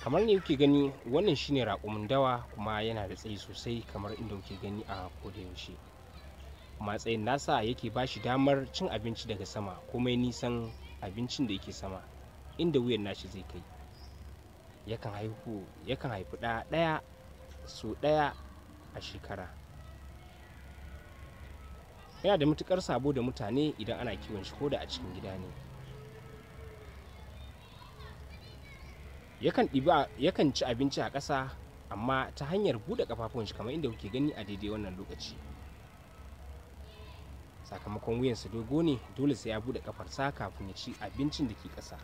Kamar ne kuke gani, wannan shine raƙumin dawa, kuma yana da tsayi sosai kamar inda kuke gani a koda yaushe. Kuma tsayin nasa yake ba shi damar cin abinci daga sama, komai nisan abincin da yake sama inda wuyan nashi zai kai. Yakan haihu, yakan haifi ɗa ɗaya sau ɗaya a shekara. Yana da matuƙar sabo da mutane idan ana kiwon shi ko da a cikin gida ne. Yakan ɗiba, yakan ci abinci a ƙasa, amma ta hanyar buɗe ƙafafuwan shi kamar inda kuke gani a daidai wannan lokaci. Sakamakon wuyansa dogo ne, dole sai ya buɗe ƙafarsa kafin ya ci abincin da ke ƙasa.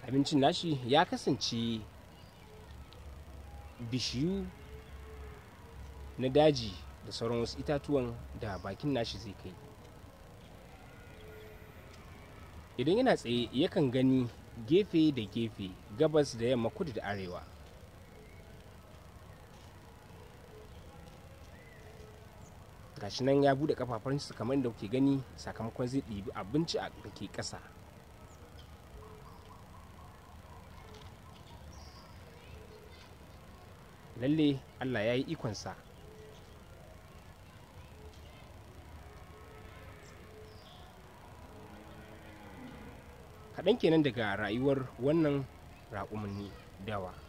Abincin nashi ya kasance bishiyu na daji da sauran wasu itatuwan da bakin nashi zai kai. Idan yana tsaye yakan gani gefe da gefe, gabas da yamma, kudu da arewa. Gashi nan ya buɗe ƙafafunsa kamar inda kuke gani, sakamakon zai ɗibi abinci da ke ƙasa. Lalle Allah ya yi ikonsa. Kaɗan kenan daga rayuwar wannan raƙumin dawa.